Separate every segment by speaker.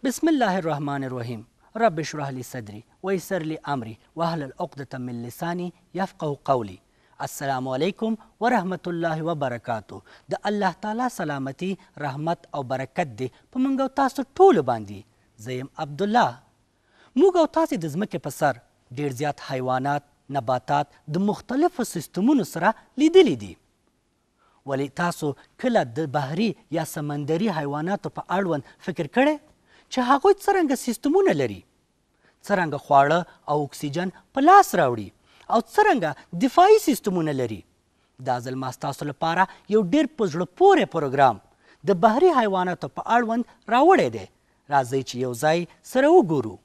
Speaker 1: بسم الله الرحمن الرحیم. رب اشرح لي صدري ويسر لي امري واحلل عقدة من لساني يفقهوا قولي. السلام علیکم ورحمت الله وبرکاتو. د الله تعالی سلامتی، رحمت او برکت دې په موږ او تاسو ټولو باندې. زه یم عبدالله. موږ او تاسې د ځمکې په سر ډېر زیات حیوانات، نباتات د مختلفو سیستمونو سره لیدلي دي. ولې تاسو کله د بحري یا سمندري حیواناتو په اړوند فکر کړی چې هغوی څرنګه سیستمونه لري، څرنګه خواړه او اکسیجن په لاس راوړي او څرنګه دفاعي سیستمونه لري؟ دا ځل ما ستاسو لپاره یو ډېر په زړه پورې پروګرام د بحري حیواناتو په اړوند راوړی دی. راځئ چې یو ځای سره وګورو.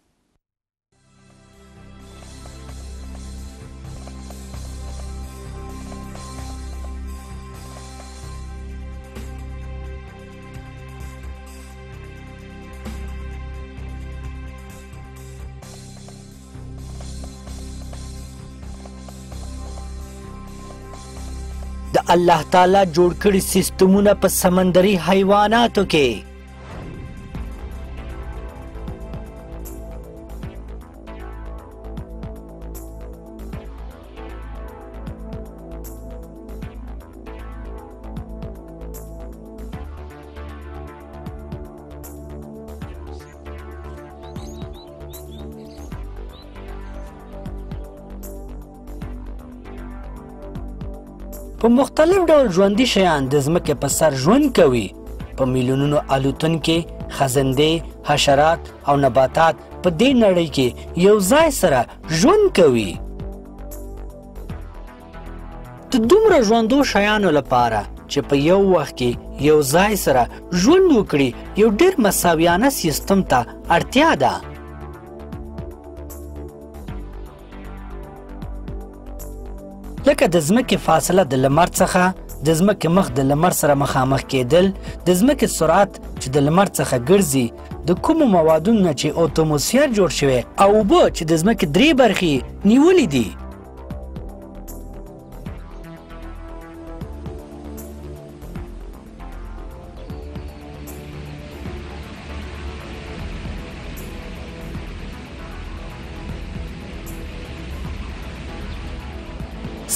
Speaker 1: د الله تعالی جوړ کړي سیستمونه په سمندري حیواناتو کې. په مختلف ډول ژوندي شیان د ځمکې په سر ژوند کوي. په میلیونونو الوتونکي، خزندې، حشرات او نباتات په دې نړۍ کې یو ځای سره ژوند کوي. د دومره ژوندو شیانو لپاره چې په یو وخت کې یو ځای سره ژوند وکړي، یو ډېر مساویانه سیستم ته اړتیا ده. لکه د ځمکې فاصله د لمر څخه، د ځمکې مخ د لمر سره مخامخ کېدل، د ځمکې سرعت چې د لمر څخه ګرځي، د کومو موادونو نه چې اتموسفیر جوړ شوی، او اوبه چې د ځمکې درې برخې نیولې دي.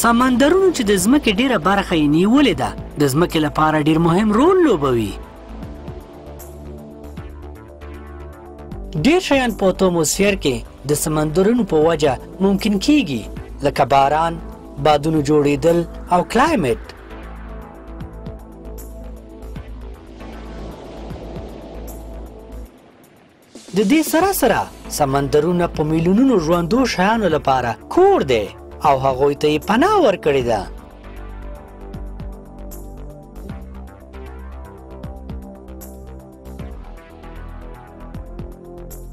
Speaker 1: سمندرونو چې د ځمکې ډېره برخه یې نیولې ده، د ځمکې لپاره ډېر مهم رول لوبوي. ډېر شیان په اتموسفیر کې د سمندرونو په وجه ممکن کیږي، لکه باران، بادونو جوړېدل او climate. د دې سره سره سمندرونه په میلیونونو ژوندو شیانو لپاره کور دی او هغوی ته یې پناه ورکړې ده.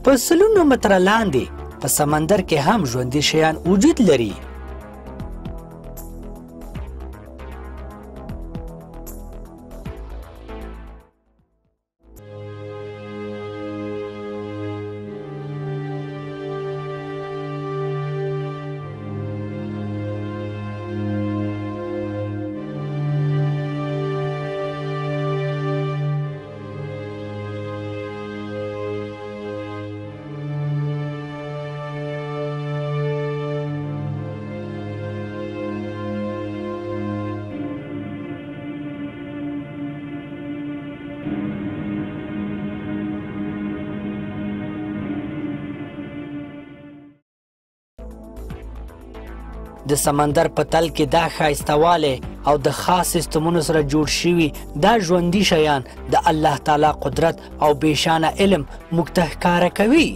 Speaker 1: په سلونو متره لاندې په سمندر کې هم ژوندي شیان وجود لري. د سمندر په تل کې دا ښایستهوالی او د خاص سیستمونو سره جوړ شوي دا ژوندي شیان د الله تعالی قدرت او بېشانه علم موږ ته ښکاره کوي.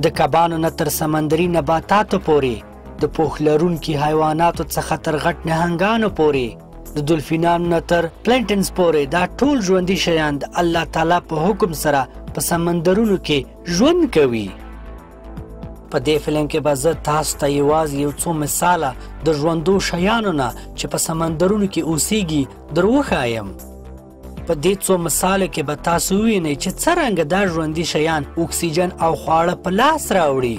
Speaker 1: د کبانو نه تر سمندري نباتاتو پورې، د پوښ لرونکي حیواناتو څخه تر غټ نهنګانو پورې، د دلفینانو نه تر پلانټنز پورې، دا ټول ژوندي شیان د الله تعالی په حکم سره په سمندرونو کې ژوند کوي. په دې فلم کې به زه تاسو ته یوازې یو څو مثاله د ژوندو شیانو نه چې په سمندرونو کې اوسیږي در وښایم. په دې څو مثالو کې به تاسو ووینئ چې څرنګه دا ژوندي شیان اکسیجن او خواړه په لاس راوړي.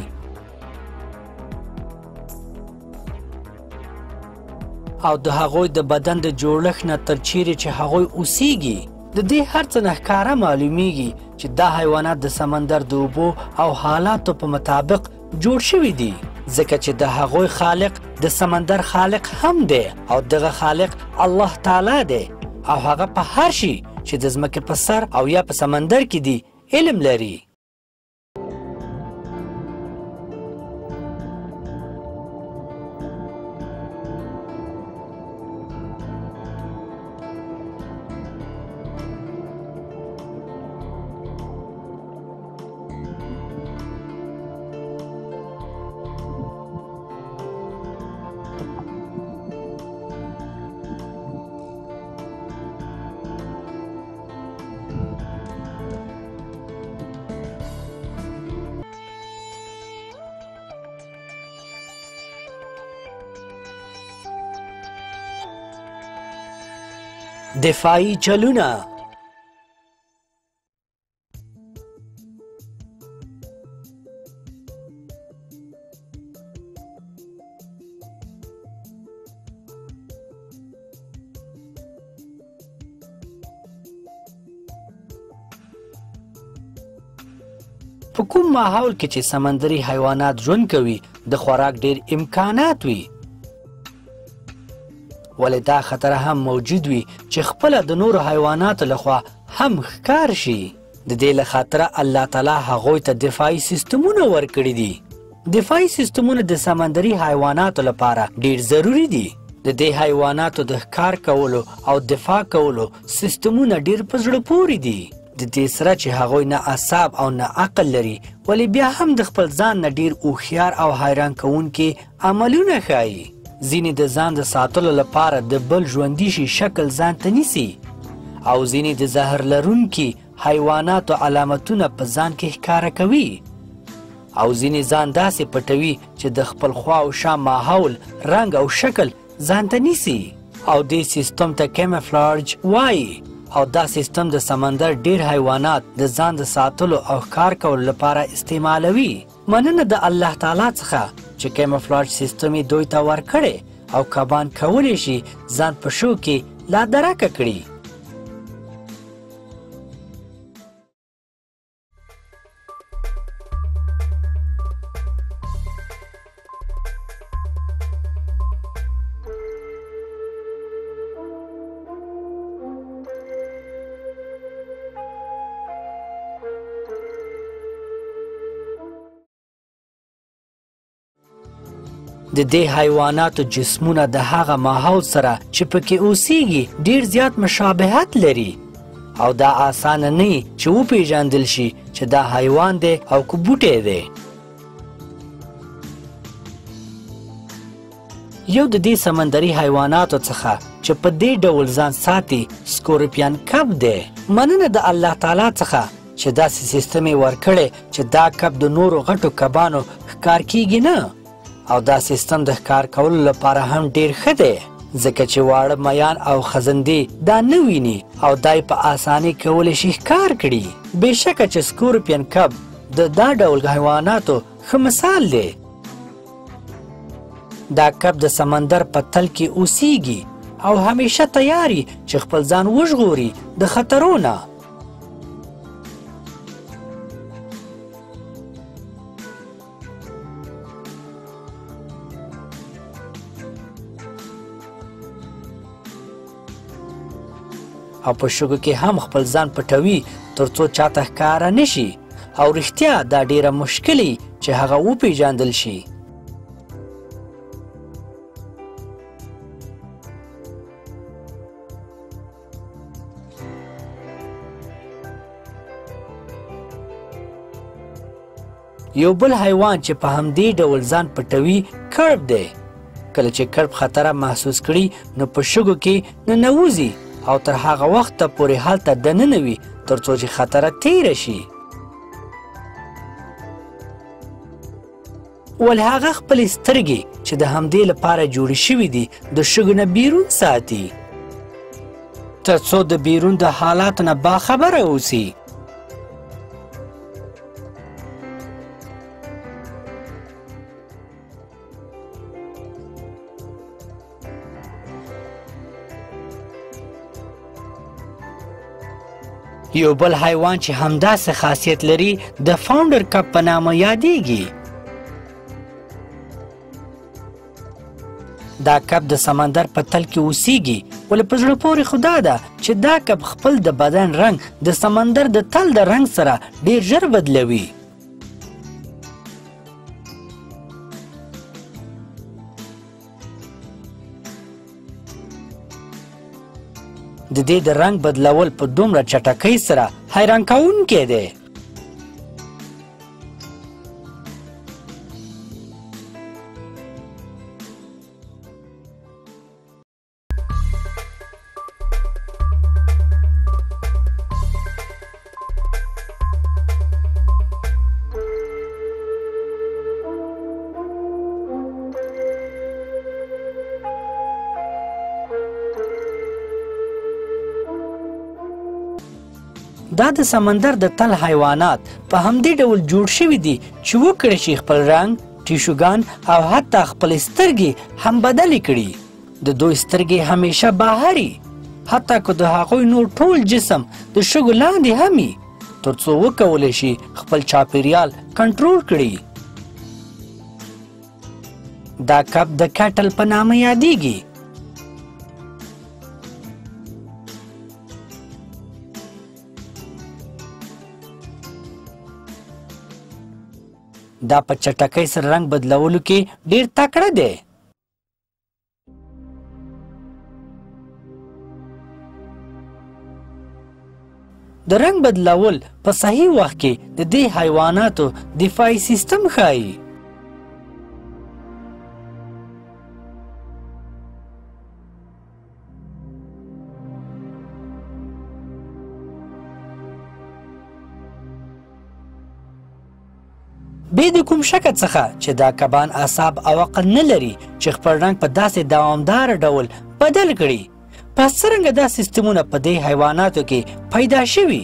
Speaker 1: او د هغوی د بدن د جوړښت نه تر چیرې چې هغوی اوسیږي. د دې هر څه نه ښکاره معلومیږي چې دا حیوانات د سمندر د اوبو او حالاتو په مطابق جوړ شوي دي، ځکه چې د هغوی خالق د سمندر خالق هم دی او دغه خالق الله تعالی دی او هغه په هر شي چې د ځمکې په سر او یا په سمندر کې دي علم لري. دفاعي چلونه. په کوم ماحول کې چې سمندري حیوانات ژوند کوي د خوراک ډیر امکانات وي، ولې دا خطر هم موجود وي چې خپله د نورو حیواناتو لخوا هم ښکار شي. د دې له خاطره الله تعالی هغوی ته دفاعي سیستمونه ورکړي دي. دفاعي سیستمونه د سمندري حیواناتو لپاره ډیر ضروري دي. د دې حیواناتو د ښکار کولو او دفاع کولو سیستمونه ډیر په زړه پورې دي. د دې سره چې هغوی نه اعصاب او نه عقل لري، ولې بیا هم د خپل ځان نه ډیر هوښیار او حیران کوونکي عملونه ښایي. ځینې د ځان د ساتلو لپاره د بل ژوندي شي شکل ځان ته نیسي او ځینې د زهر لرونکي حیواناتو علامتونه په ځان کې ښکاره کوي او ځینې ځان داسې پټوي چې د خپل خوا او شا ماحول رنګ او شکل ځان ته نیسي او دې سیستم ته کیمفلارج وایي. او دا سیستم د سمندر ډیر حیوانات د ځان د ساتلو او ښکار کولو لپاره استعمالوي. مننه د الله تعالی څخه چې کیمفلارج سیستم یې دوی ته ورکړی او کبان کولی شي ځان په شو کې لادرکه کړي. د دې حیواناتو جسمونه د هغه ماحول سره چې پکې اوسیږي ډیر زیات مشابهت لري او دا اسانه نه چې وپیژندل شي چې دا حیوان دی او که بوټی دی. یو د دې سمندري حیواناتو څخه چې په دې ډول ځان ساتي سکورپیان کب دی. مننه د الله تعالی څخه چې داسې سیستم یې ورکړی چې دا کب د نورو غټو کبانو ښکار کیږي نه، او دا سیستم د ښکار کولو لپاره هم ډیر ښه دی، ځکه چې واړه میان او خزندې دا نه ویني او دا یې په اسانۍ کولی شي ښکار کړي. بېشکه چې سکورپین کب د دا ډول حیواناتو ښه مثال دی. دا کب د سمندر په تل کې اوسیږي او همیشه تیاري چې خپل ځان وژغوري د خطرو نه. او په شګو کې هم خپل ځان پټوي ترڅو چاته ښکاره نه شي، او رښتیا دا ډیره مشکلي چې هغه وپیژندل شي. یو بل حیوان چې په همدې ډول ځان پټوي کرب دی. کله چې کرب خطره محسوس کړي نو په شګو کې ننوځي او تر هغه وخته پورې هلته دننه وي تر څو چې خطره تیره شي. ولې هغه خپلې سترګې چې د همدې لپاره جوړې شوي دي د شګو نه بیرون ساتي تر څو د بیرون د حالاتو نه باخبره اوسي. یو بل حیوان چې همداسې خاصیت لري د فاونډر کب په نامه یادیږي. دا کب د سمندر په تل کې اوسیږي، ولې په زړه پورې خو دا ده چې دا کب خپل د بدن رنګ د سمندر د تل د رنګ سره ډیر ژر بدلوي. د دې د رنګ بدلول په دومره چټکۍ سره حیران کوونکی دی. دا د سمندر د تل حیوانات په همدې ډول جوړ شوي دي چې وکړی شي خپل رنګ، ټیشوګان او حتی خپلې سترګې هم بدلې کړي. د دوی سترګې همیشه بهري، حتی که د هغوی نور ټول جسم د شګو لاندې هم وي، تر څو وکولی شي خپل چاپیریال کنټرول کړي. دا کب د کټل په نامه یادیږي. دا په چټکۍ سره رنګ بدلولو کې ډیر تکړه دی. د رنګ بدلول په صحیح وخت کې د دې حیواناتو دفاعي سیستم ښایي. بې د کوم شکه څخه چې دا کبان اعصاب او عقل نه لري چې خپل رنګ په داسې دوامدار ډول بدل کړي. پس څرنګه دا سیستمونه په دې حیواناتو کې پیدا شوي؟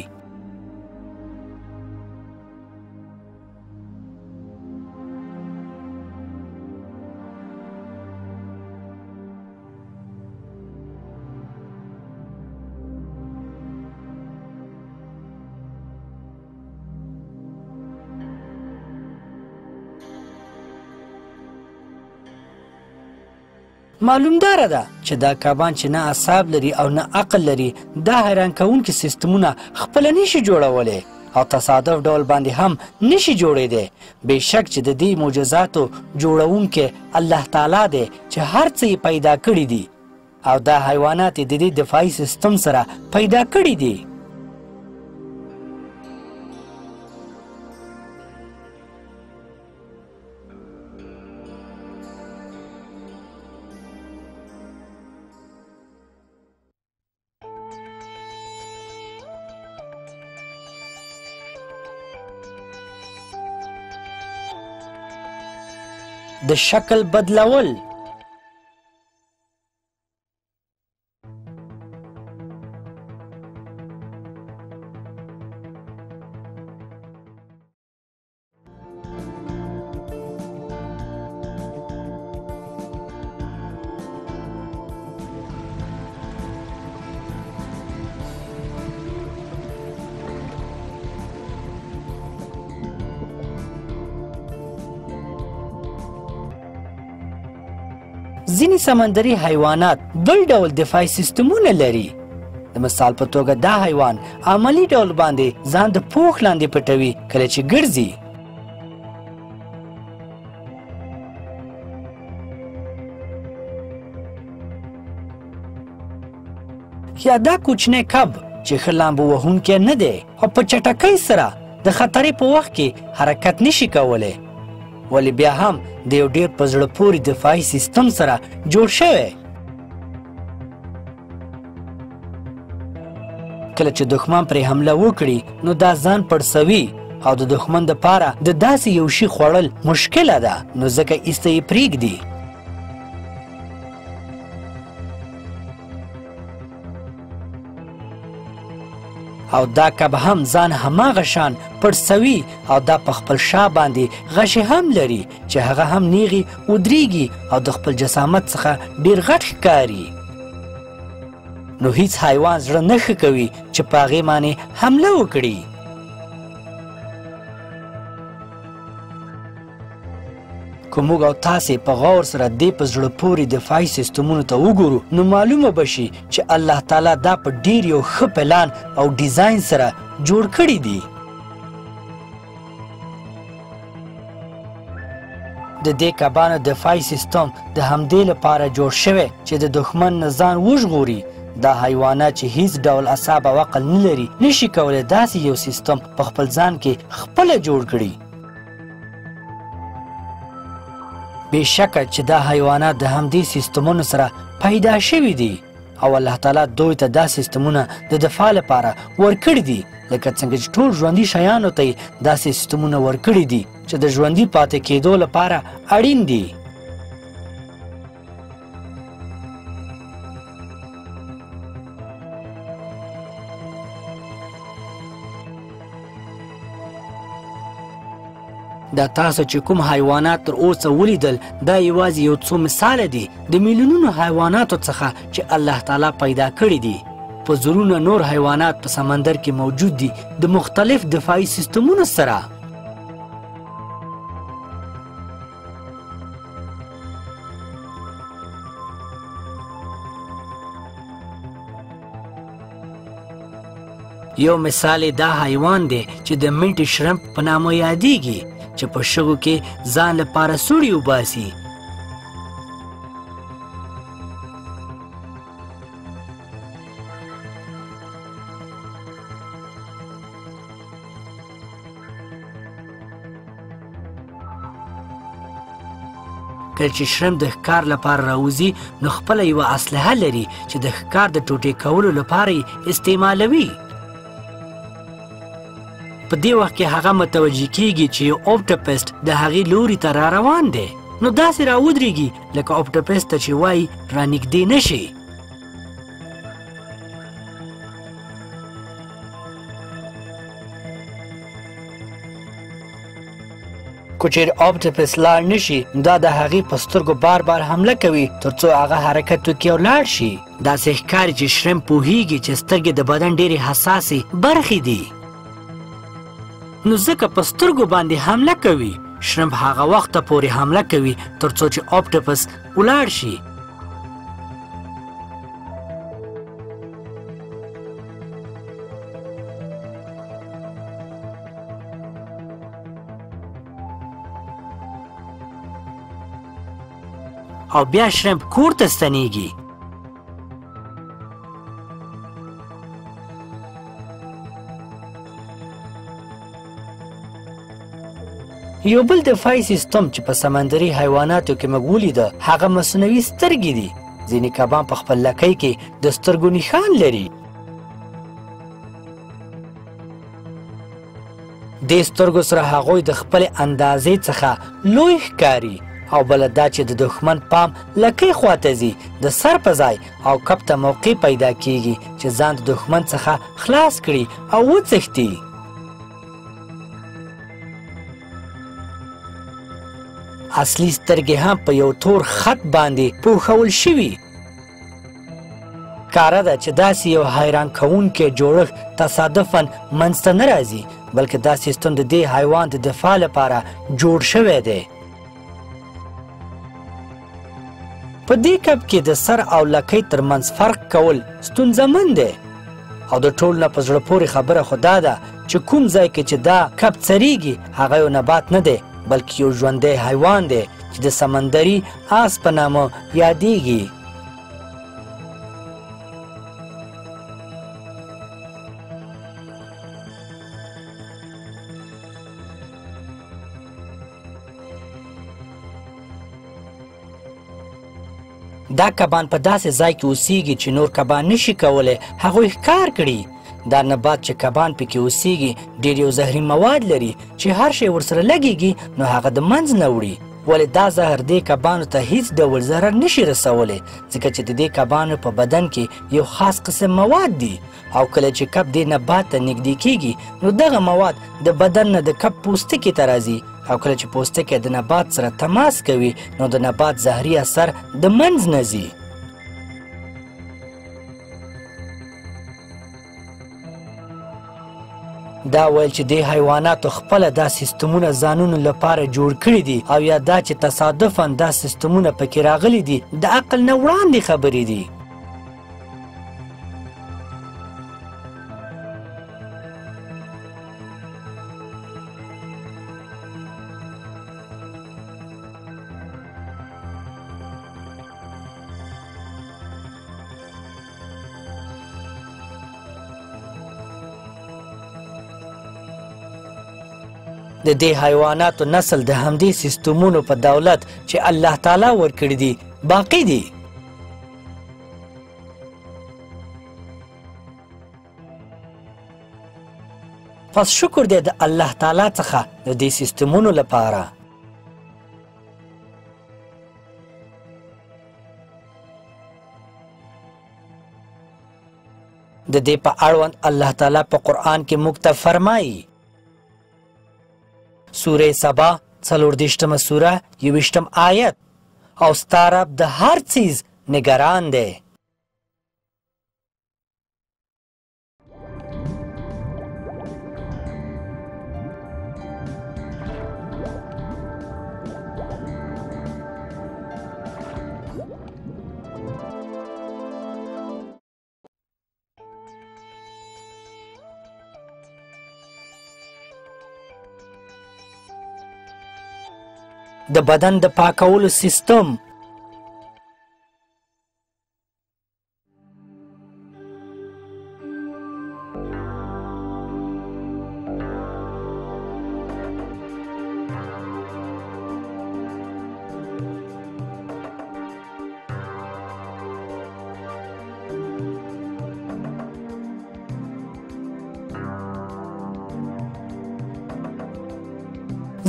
Speaker 1: معلومداره ده چې دا کبان چې نه اعصاب لري او نه عقل لري، دا حیران کوونکي سیستمونه خپله نشي جوړولی او تصادف ډول باندې هم نشي جوړېدی. بېشک چې د دې معجزاتو جوړونکی الله تعالی دی چې هر څه یې پیدا کړي دي او دا حیوانات یې د دې دفاعي سیستم سره پیدا کړي دي. د شکل بدلول. ځینې سمندري حیوانات بل ډول دفاعي سیستمونه لري. د مثال په توګه دا حیوان عملي ډول باندې ځان د پوښ لاندې پټوي کله چې ګرځي. یا دا کوچنی کب چې ښه لامبو وهونکی نه دی او په چټکۍ سره د خطرې په وخت کې حرکت نشي کولی، ولې بیا هم د یو ډیر په زړه پورې دفاعي سیستم سره جوړ شوی. کله چې دښمن پرې حمله وکړي نو دا ځان پړسوي او د دښمن دپاره د داسې یو شي خوړل مشکله ده، نو ځکه ایسته یې پرېږدي. او دا کب هم ځان هماغه شان پړسوي او دا په خپل شا باندې غشي هم لري چې هغه هم نیغي ودریږي او د خپل جسامت څخه ډیر غټ ښکاري. نو هیڅ حیوان زړه نه ښه کوي چې په هغې باندې حمله وکړي. که موږ او تاسې په غور سره دې په زړه پورې دفاعي سیستمونو ته وګورو نو معلومه به شي چې الله تعالی دا په ډیر یو ښه پلان او ډیزاین سره جوړ کړي دي. د دې کبانو دفاعي سیستم د همدې لپاره جوړ شوی چې د دښمن نه ځان وژغوري. دا حیوانات چې هیڅ ډول اعصاب او عقل نه لري نشي کولی داسې یو سیستم په خپل ځان کې خپله جوړ کړي. بېشکه چې دا حیوانات د همدې سیستمونو سره پیدا شوي دي او الله تعالی دوی ته دا سیستمونه د دفاع لپاره ورکړي دي، لکه څنګه چې ټول ژوندي شیانو ته یې داسې سیستمونه ورکړي دي چې د ژوندي پاتې کېدو لپاره اړین دي. دا تاسو چې کوم حیوانات تر اوسه ولیدل دا یوازې یو څو مثاله دي د میلیونونو حیواناتو څخه چې الله تعالی پیدا کړي دي. په زرونه نور حیوانات په سمندر کې موجود دي د مختلف دفاعي سیستمونو سره. یو مثال دا حیوان دی چې د منټي شرمپ په نامه یادیږي چې په شګو کې ځان لپاره سوړي وباسي. کله چې شرمپ د ښکار لپاره راوځي نو خپله یوه اسلحه لري چې د ښکار د ټوټې کولو لپاره یې استعمالوي. په دې وخت کې هغه متوجه کیږي چې یو اوپټوپس د هغې لوري ته را روان دی، نو داسې راودرېږي لکه اوپټوپس ته چې وایي رانږدې نه شي. که چېرې اوپټوپس لاړ نه شي دا د هغې په سترګو بار بار حمله کوي ترڅو هغه حرکت وکړي او لاړ شي. داسې ښکاري چې شرمپ پوهیږي چې سترګې د بدن ډېرې حساسې برخې دي، نو ځکه په سترګو باندې حمله کوي. شرمپ هغه وخته پورې حمله کوي ترڅو چې اوپټوپس ولاړ شي. او بیا شرمپ کور ته ستنیږي. یو بل دفاعي سیستم چې په سمندري حیواناتو کې موږ ولیده هغه مصنوعي سترګې دي. ځینې کبان په خپل لکۍ کې د سترګو نښان لري. دې سترګو سره هغوی د خپلې اندازې څخه لوی ښکاري، او بله دا چې د دښمن پام لکۍ خواته ځي د سر په ځای، او کب ته موقع پیدا کیږي چې ځان د دښمن څخه خلاص کړي او وتښتي. اصلي سترګې هم په یو تور خط باندې پوښول شوي. ښکاره ده چې داسې یو حیران کوونکی جوړښت تصادفاً منځته نه راځي، بلکې دا سیستم د دې حیوان د دفاع لپاره جوړ شوی دی. په دې کب کې د سر او لکۍ ترمنځ فرق کول ستونزمن دی، او د ټولو نه په زړه پورې خبره خو دا ده چې کوم ځای کې چې دا کب څریږي هغه یو نبات نه دی، بلکې یو ژوندی حیوان دی چې د سمندري آس په نامه یادیږي. دا کبان په داسې ځای کې اوسیږي چې نور کبان نشي کولی هغوی ښکار کړي. دا نبات چې کبان پکې اوسیږي ډېر یو زهري مواد لري چې هر شی ورسره لګیږي نو هغه د منځ نه وړي. ولې دا زهر دې کبانو ته هیڅ ډول ضرر نشي رسولی، ځکه چې د دې کبانو په بدن کې یو خاص قسم مواد دي، او کله چې کب دې نبات ته نږدې کیږي نو دغه مواد د بدن نه د کب پوستکي ته راځي، او کله چې پوستکی د نبات سره تماس کوي نو د نبات زهري اثر د منځ نه ځي. دا ویل چې دې حیواناتو خپله دا سیستمونه ځانونو لپاره جوړ کړي دي او یا دا چې تصادفاً دا سیستمونه پکې راغلي دي، د عقل نه وړاندې خبرې دي. د دې حیواناتو نسل د همدې سیستمونو په دولت چې الله تعالی ورکړي دي باقي دي. پس شکر دی د الله تعالی څخه د دې سیستمونو لپاره. د دې په اړوند الله تعالی په قرآن کې موږ ته فرمایي، سوره سبا 34 سوره 21 آیت، او ستا رب د هر څیز نگران دی. د بدن د پاکولو سیستم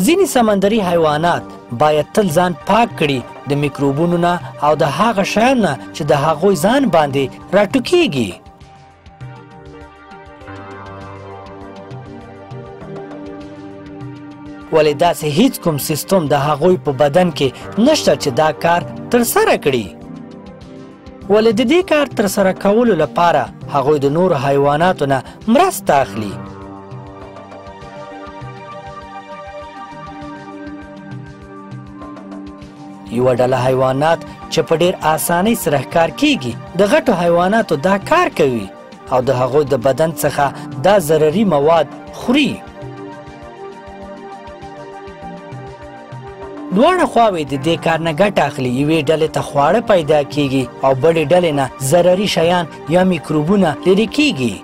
Speaker 1: ځینې سمندري حیوانات باید تل ځان پاک کړي د میکروبونو نه او د هغه شیانو نه چې د هغوی ځان باندې راټوکیږي. ولې داسې هیڅ کوم سیستم د هغوی په بدن کې نشته چې دا کار ترسره کړي. ولې د دې کار ترسره کولو لپاره هغوی د نورو حیواناتو نه مرسته اخلي. یوه ډله حیوانات چې په ډېر اسانۍ سره ښکار کیږي د غټو حیواناتو دا کار کوي او د هغوی د بدن څخه دا ضرري مواد خوري. دواړه خواوې د دې کار نه ګټه اخلي. یوې ډلې ته خواړه پیدا کیږي او بلې ډلې نه ضرري شیان یا میکروبونه لرې کیږي.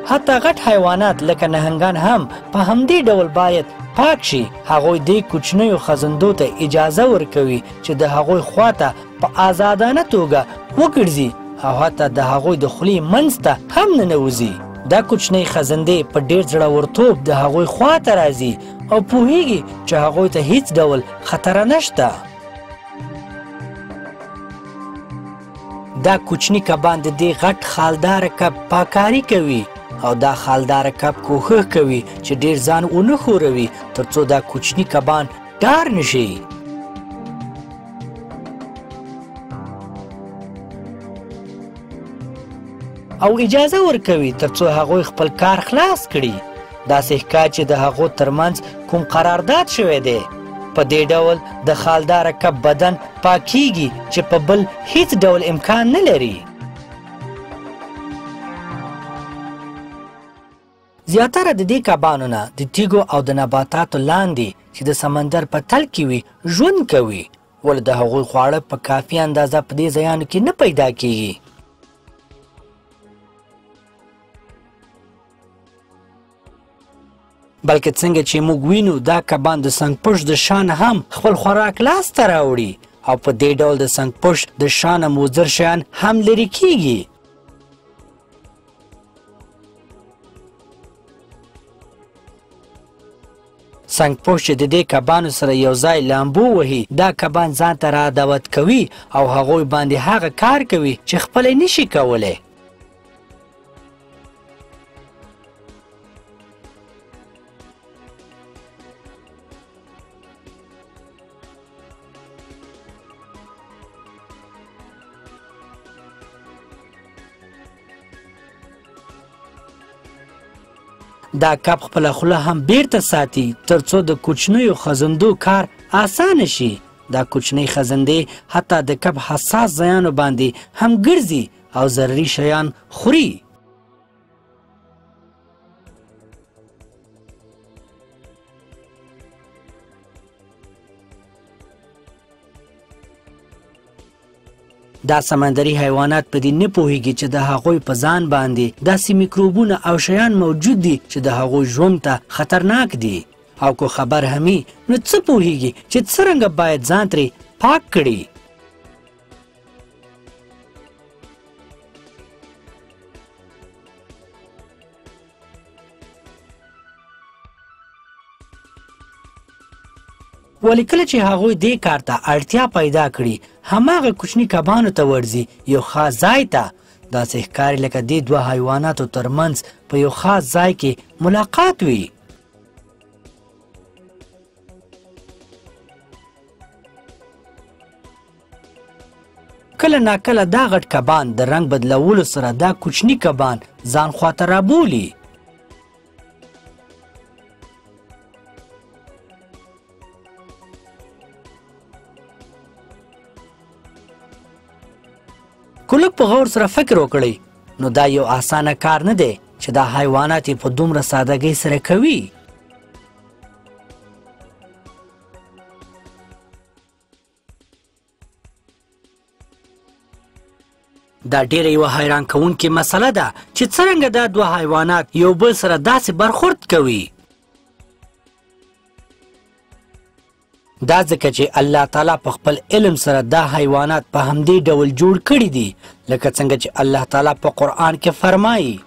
Speaker 1: حتی غټ حیوانات لکه نهنګان هم په همدې ډول باید پاک شي. هغوی دې کوچنیو خزندو ته اجازه ورکوي چې د هغوی خواته په آزادانه توګه وګرځي او حتی د هغوی د خولې منځ ته هم ننوځي. دا کوچنۍ خزندې په ډېر زړورتوب د هغوی خواته راځي او پوهیږي چې هغوی ته هیڅ ډول خطره نشته. دا کوچني کبان د دې غټ خالداره کب پاکاري کوي او دا خالداره کب کوښښ کوي چې ډېر ځان ونه ښوروي ترڅو دا کوچني کبان ډار نشي. او اجازه ورکوي ترڅو هغوی خپل کار خلاص کړي. داسې ښکاري چې د هغو ترمنځ کوم قرارداد شوی دی. په دې ډول د خالداره کب بدن پاکیږي چې په بل هیڅ ډول امکان نه لري. زیاتره د دې کبانو نه د تیږو او د نباتاتو لاندې چې د سمندر په تل کې وي ژوند کوي، ولې د هغوی خواړه په کافي اندازه په دې ځایانو کې نه پیدا کیږي. بلکې څنګه چې موږ وینو دا کبان د سنګپوش د شان هم خپل خوراک لاسته راوړي او په دې ډول د سنګپوش د شانه مضر شیان هم لرې کیږي. سنګپوش چې د دې کبانو سره یو ځای لامبو وهي، دا کبان ځان ته را دعوت کوي او هغوی باندې هغه کار کوي چې خپله نشي کولی. دا کب خپله خوله هم بیرته ساتي ترڅو د کوچنیو خزندو کار اسانه شي. دا کوچنۍ خزندې حتی د کب حساس ځایانو باندې هم ګرځي او ضروري شیان خوري. دا سمندري حیوانات په دې نه پوهیږي چې د هغوی په ځان باندې داسې میکروبونه او شیان موجود دي چې د هغوی ژوند ته خطرناک دي، او که خبر همي نو څه پوهیږي چې څرنګه باید ځان ترې پاک کړي. ولې کله چې هغوی دې کار ته اړتیا پیدا کړي، هماغه کوچني کبانو ته ورځي، یو خاص ځای ته. داسې ښکاري لکه دې دوه حیواناتو ترمنځ په یو خاص ځای کې ملاقات وي. کله ناکله دا غټ کبان د رنګ بدلولو سره دا کوچني کبان ځان خواته رابولي. که لږ په غور سره فکر وکړئ نو دا یو اسانه کار نه دی چې دا حیوانات یې په دومره سادهګۍ سره کوي. دا ډیره یوه حیران کوونکې مسله ده چې څرنګه دا دوه حیوانات یو بل سره داسې برخورد کوي. دا ځکه چې الله تعالی په خپل علم سره دا حیوانات په همدې ډول جوړ کړي دي، لکه څنګه چې الله تعالی په قرآن کې فرمایي: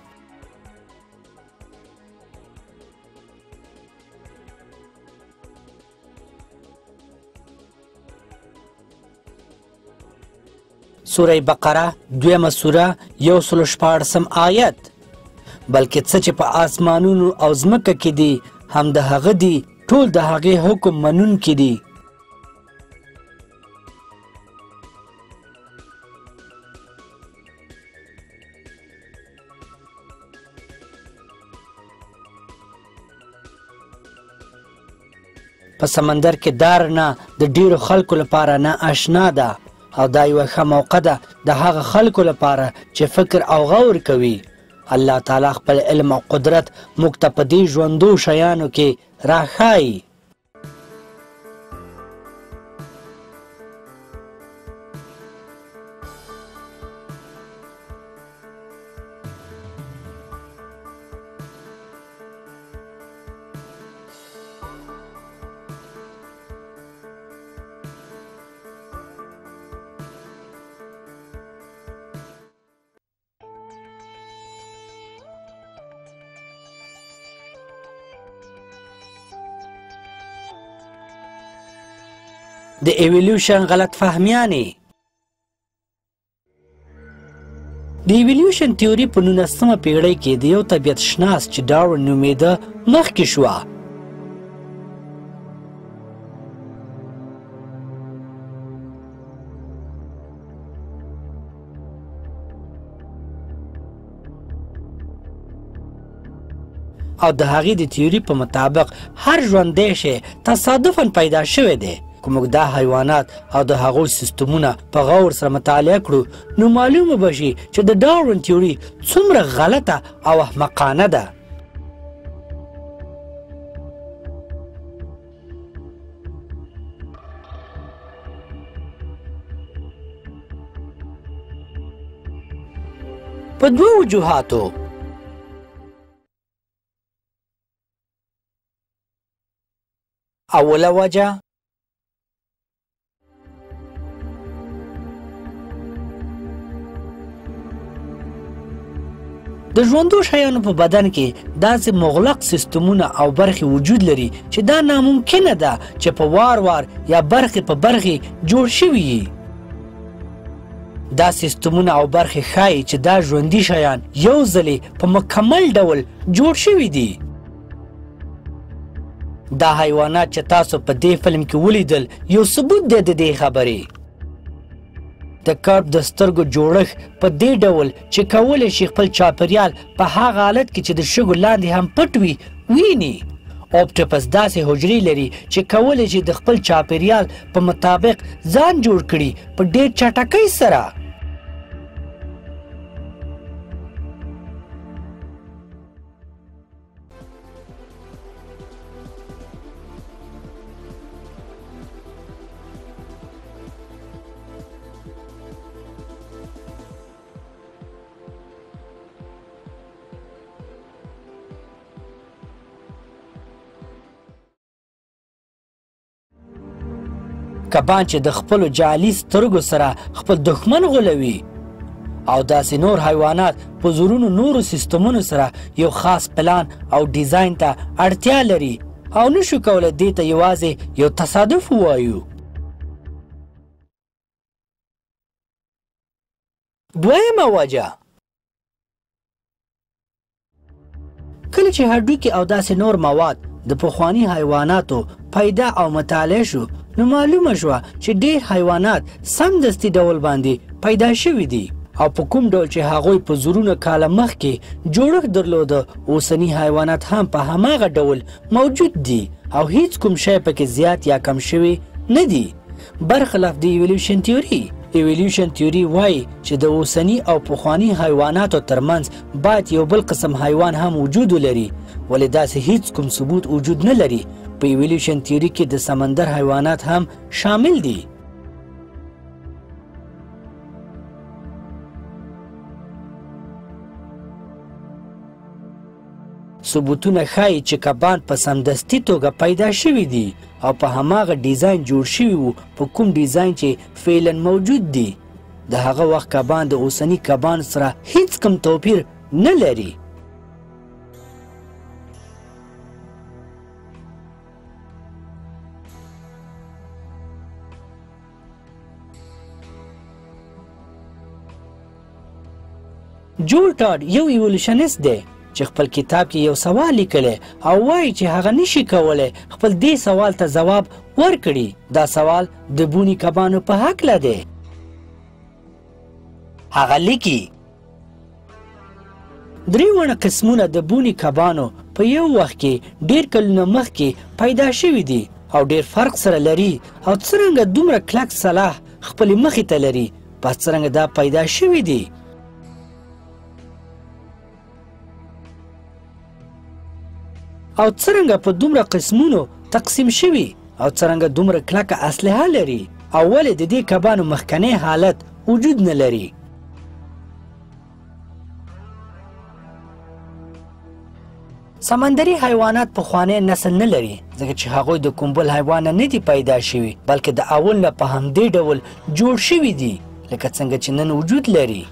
Speaker 1: سوره بقره دویمه سوره 116 آیت: بلکې څه چې په آسمانونو او ځمکه کې دي هم د هغه دي، ټول د هغې حکم منونکي دي. په سمندر کې دا رڼا د ډیرو خلکو لپاره نا اشنا ده، او دا یوه ښه موقع ده د هغه خلکو لپاره چې فکر او غور کوي. الله تعالی خپل علم او قدرت موږ ته په دې ژوندو شیانو کې راښایي. د ایولیوشن غلط فهمیانې. د ایولیوشن تیوري په 19مه پیړۍ کې د یو طبیعت شناس چې ډاروین نومېده مخکې شوه. او د هغې د تیوري په مطابق هر ژوندی شی تصادفاً پیدا شوی دی. که موږ دا حیوانات او د هغو سیستمونه په غور سره مطالعه کړو نو معلومه به شي چې د ډاروین تیوري څومره غلطه او احمقانه ده. په دوو وجوهاتو. اوله وجه د ژوندو شیانو په بدن کې داسې مغلق سیستمونه او برخې وجود لري چې دا ناممکنه ده چې په وار وار یا برخې په برخې جوړ شوي یي. دا سیستمونه او برخې ښایي چې دا ژوندي شیان یو ځلې په مکمل ډول جوړ شوي دي. دا حیوانات چې تاسو په دې فلم کې ولیدل یو ثبوت دی د دې خبرې. د کرب د سترګو جوړښت په دې ډول چې کولی شي خپل چاپیریال په هغه حالت کې چې د شګو لاندې هم پټ وي ویني. اوپټوپس داسې حجرې لري چې کولی شي د خپل چاپیریال په مطابق ځان جوړ کړي په ډېر چټکۍ سره. کبان چې د خپلو جعلي سترګو سره خپل دښمن غولوي او داسې نور حیوانات په زرونو نورو سیستمونو سره یو خاص پلان او ډیزاین ته اړتیا لري او نشو کولی دې ته یوازې یو تصادف ووایو. دویمه وجه، کله چې هډوکي او داسې نور مواد د پخواني حیواناتو پیدا او مطالعه شو نو معلومه شوه چې ډېر حیوانات سمدستي ډول باندې پیدا شوي دي او په کوم ډول چې هغوی په زرونه کاله مخکې جوړښت درلوده اوسني حیوانات هم په هماغه ډول موجود دي او هیڅ کوم شی پکې زیات یا کم شوي نه دي. برخلاف د ایولیوشن تیوري، ایولیوشن تیوري وایي چې د اوسني او پخواني حیواناتو ترمنځ باید یو بل قسم حیوان هم وجود ولري، ولې داسې هیڅ کوم ثبوت وجود نه لري. په ایولیوشن تیوري کې د سمندر حیوانات هم شامل دي. ثبوتونه ښایي چې کبان په سمدستي توګه پیدا شوي دي او په هماغه ډیزاین جوړ شوي وو په کوم ډیزاین چې فعلا موجود دي. د هغه وخت کبان د اوسني کبان سره هیڅ کوم توپیر نه لري. جول ټاډ یو ایولوشنست دی چې خپل کتاب کې یو سوال لیکلی او وایي چې هغه نشي کولی خپل دې سوال ته ځواب ورکړي. دا سوال د بوني کبانو په هکله دی. هغه لیکي درې واړه قسمونه د بوني کبانو په یو وخت کې ډېر کلونه مخکې پیدا شوي دي او ډېر فرق سره لري او څرنګه دومره کلک سلاح خپلې مخې ته لري، پس څرنګه دا پیدا شوي دي؟ او څرنګه په دومره قسمونو تقسیم شوي او څرنګه دومره کلکه اسلحه لري او ولې د دې کبانو مخکنی حالت وجود نه لري؟ سمندري حیوانات پخوانی نسل نه لري ځکه چې هغوی د کوم بل حیوان نه دي پیدا شوي، بلکې د اول نه په همدې ډول جوړ شوي دي لکه څنګه چې نن وجود لري.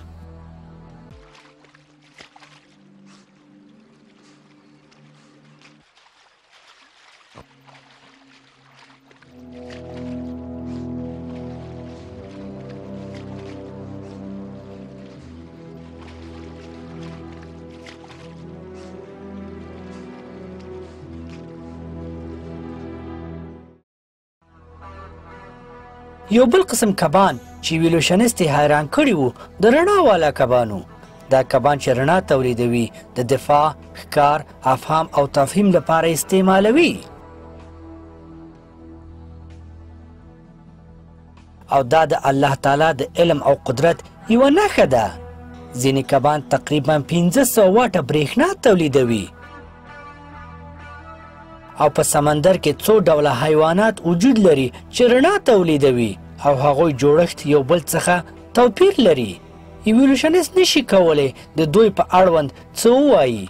Speaker 1: یو بل قسم کبان چې ایولوشنست یې حیران کړي وو د رڼا والا کبان وو. دا کبان چې رڼا تولیدوي د دفاع، ښکار، افهام او تفهیم لپاره استعمالوي او دا د الله تعالی د علم او قدرت یوه نښه ده. ځینې کبان تقریبا 500 واټه برېښنا تولیدوي او په سمندر کې څو ډوله حیوانات وجود لري چې رڼا تولیدوي او هغوی جوړښت یو بل څخه توپیر لري. ایولوشنست نشي کولی د دوی په اړوند څه ووایي.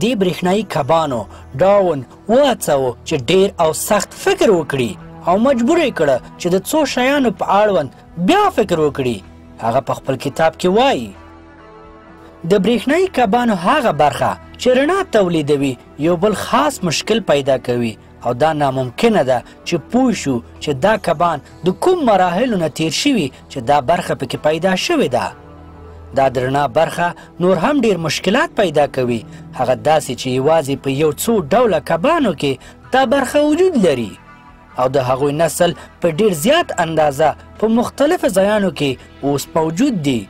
Speaker 1: دې برېښنايي کبانو ډاون وهڅاوه چې ډېر او سخت فکر وکړي او مجبور یې کړه چې د څو شیانو په اړوند بیا فکر وکړي. هغه په خپل کتاب کې وایي د برېښنايي کبانو هغه برخه چې رڼا تولیدوي یو بل خاص مشکل پیدا کوي او دا ناممکنه ده چې پوه شو چې دا کبان د کوم مراحلو نه تیر شوي چې دا برخه پکې پیدا شوې ده. دا د رڼا برخه نور هم ډېر مشکلات پیدا کوي، هغه داسې چې یوازې په یو څو ډوله کبانو کې دا برخه وجود لري. او د هغوی نسل په ډیر زیات اندازه په مختلفو ځایانو کې اوس موجود دي.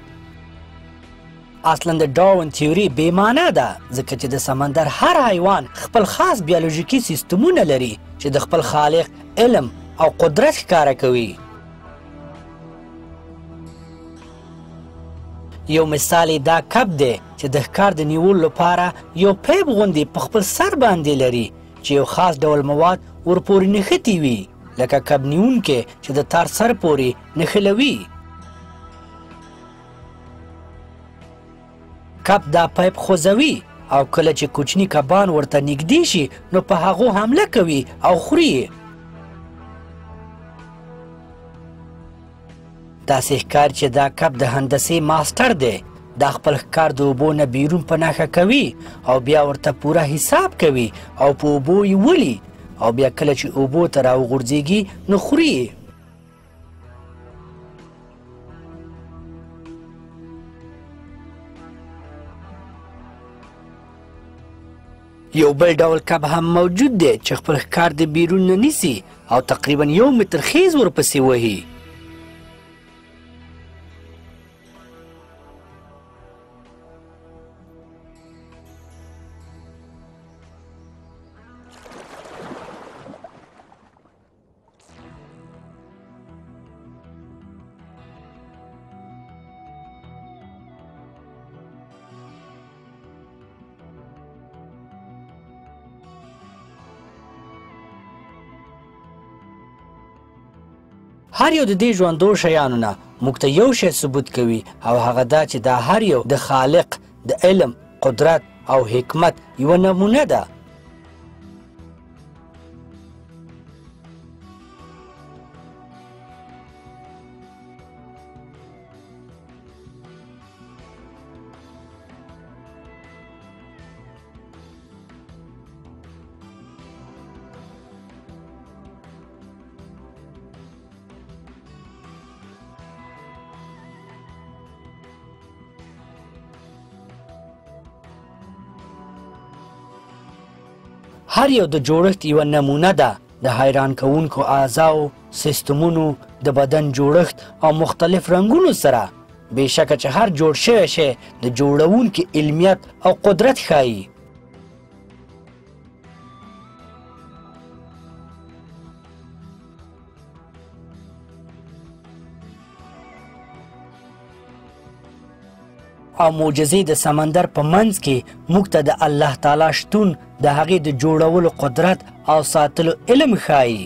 Speaker 1: اصلا د ډاروین تیوري بې معنا ده، ځکه چې د سمندر هر حیوان خپل خاص بیولوژیکي سیستمونه لري چې د خپل خالق علم او قدرت ښکاره کوي. یو مثال یې دا کب دی چې د ښکار د نیولو لپاره یو پیپ غوندې په خپل سر باندې لري چې یو خاص ډول مواد ورپورې نښتي وي، لکه کب نیونکی چې د تار سر پورې نښلوي. کب دا پیپ خوځوي او کله چې کوچني کبان ورته نږدې شي نو په هغو حمله کوي او خوري یې. داسې ښکاري چې دا کب د هندسې ماسټر دی. دا خپل ښکار د اوبو نه بیرون په نښه کوي او بیا ورته پوره حساب کوي او په اوبو یې ولي او بیا کله چې اوبو ته راوغورځېږي نو خوري یې. یو بل ډول کب هم موجود دی چې خپل ښکار د بیرون نه نیسي او تقریبا 1 متر خیز ورپسې وهي. هر یو د دې ژوندو شیانو نه موږ ته یو شی ثبوت کوي او هغه دا چې دا هر یو د خالق د علم، قدرت او حکمت یوه نمونه ده. هر یو د جوړښت یوه نمونه ده، د حیران کوونکو اعضاو، سیستمونو، د بدن جوړښت او مختلف رنګونو سره. بېشکه چې هر جوړ شوی شی د جوړونکي علمیت او قدرت ښایي. او معجزې د سمندر په منځ کې موږ ته د الله تعالی شتون، د هغې د جوړولو قدرت او ساتلو علم ښایي.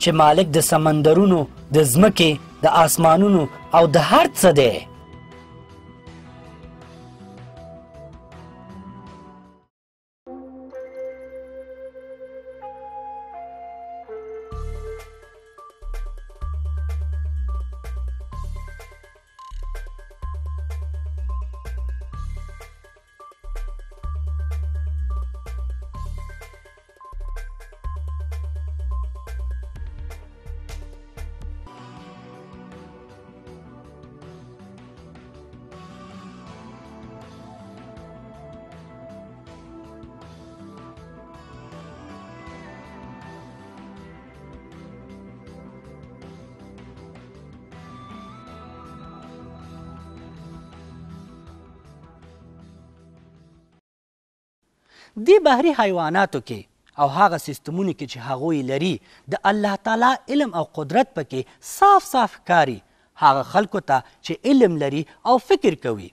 Speaker 1: چې مالک د سمندرونو، د ځمکې، د آسمانونو او د هر څه دی. دې بحري حیواناتو کې او هغه سیستمونو کې چې هغوی لري د الله تعالی علم او قدرت پکې صاف صاف ښکاري، هغه خلکو ته چې علم لري او فکر کوي.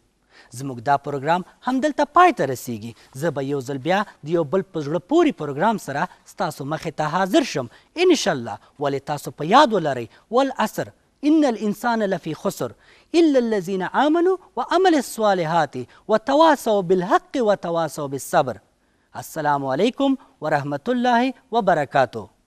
Speaker 1: زموږ دا پروګرام همدلته پای ته رسیږي. زه به یو ځل بیا د یو بل په زړه پورې پروګرام سره ستاسو مخې ته حاضر شم انشاءالله. ولې تاسو په یاد ولرئ، والعصر، ان الانسان لفی خسر الا الذین آمنوا وعملوا الصالحات وتواصوا بالحق وتواصوا بالصبر. السلام علیکم ورحمة الله وبرکاته.